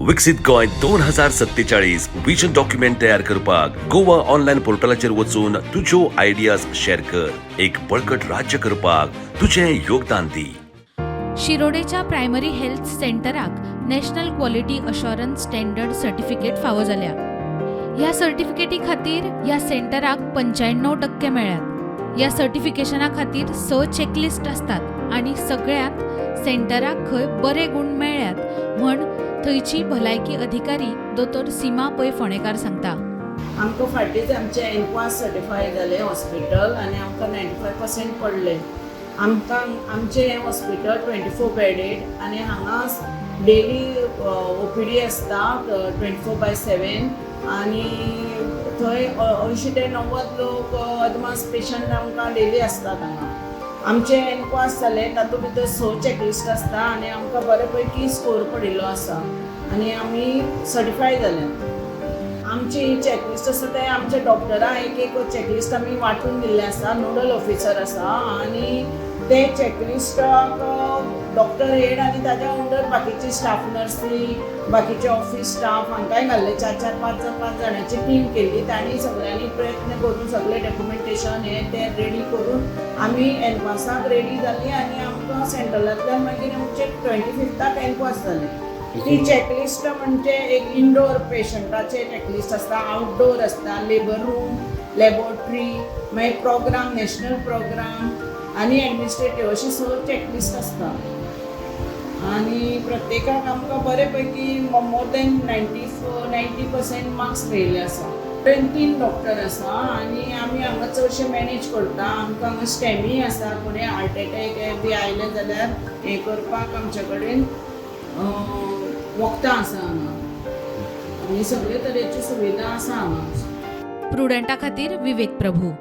विकसीत Goa 2047 vision document तयार करपाक गोवा ऑनलायन पोर्टलाचेर वचून तुज्यो आयडियाज शेअर कर. एक बळकट राज्य करपाक तुजें योगदान दी. शिरोडेच्या प्रायमरी हेल्थ सेंटराक National Quality Assurance Standard Certificate फावो जाल्या. ह्या सर्टिफिकेटी खातीर ह्या सेंटराक 95% मेळ्ळ्यात. ह्या सर्टिफिकेशना खातीर स चॅकलिस्ट आसतात आनी सगळ्यांत सेंटराक खंय बरे गूण मेळ्ळ्यात म्हण थंयची भलायकी अधिकारी दोतोर सीमा पै फोंडेकार सांगता. आमकां फाटींच आमचें एनक्वास सर्टिफाय जालें हॉस्पिटल आनी आमकां 95% पडले. आमकां आमचें हें हॉस्पिटल 24 बेडेड आनी हांगा डेली ओपीडी आसता 24/7 आनी थंय 80 ते 90 लोक अदमास पेशंट आमकां डेली आसतात हांगा. आमचें एनक्वास जालें, तातूंत भितर स चॅकलिस्ट आसता आनी आमकां बरे पैकी स्कोर पडिल्लो आसा आनी आमी सर्टिफाय जाल्यात. आमची ही चॅकलिस्ट आसा, ते आमच्या डॉक्टरां एक एक चॅकलिस्ट आमी वांटून दिल्लें आसा. नोडल ऑफिसर आसा आनी ते चॅकलिस्टाक डॉक्टर हेड आनी ताच्या अंडर बाकीची स्टाफ नर्सी, बाकीचे ऑफिस स्टाफ हांकांय घाल्ले. चार चार, पांच पांच जाणांची टीम केल्ली. तांणी सगळ्यांनी प्रयत्न करून सगळें डॉक्युमेंटेशन हें तें रेडी करून आमी एनक्वासाक रेडी जाली आनी आमकां सेंट्रलांतल्यान मागीर आमचे 25थाक एनक्वास जालें. ती चॅकलिस्ट म्हणजे एक इनडोर पेशंटाचे चॅकलिस्ट आसता, आउटडोर आसता, लेबर रूम, लॅबोरेटरी, मागीर प्रोग्राम, नॅशनल प्रोग्राम आनी एडमिनिस्ट्रेटीव अशी स चॅकलिस्ट आसता आनी प्रत्येकाक आमकां बरे पैकी more than 90% marks मेळिल्ले आसा. कडेन तीन डॉक्टर आसा आनी आमी हांगा चडशे मॅनेज करता. आमकां हांगा स्टेमी आसा. कोणी हार्ट एटॅक बी आयले जाल्यार हें करपाक आमचे कडेन वखदां आसा हांगा आनी सगळे तरेच्यो सुविधा आसा हांगा. प्रुडंटा खातीर विवेक प्रभू.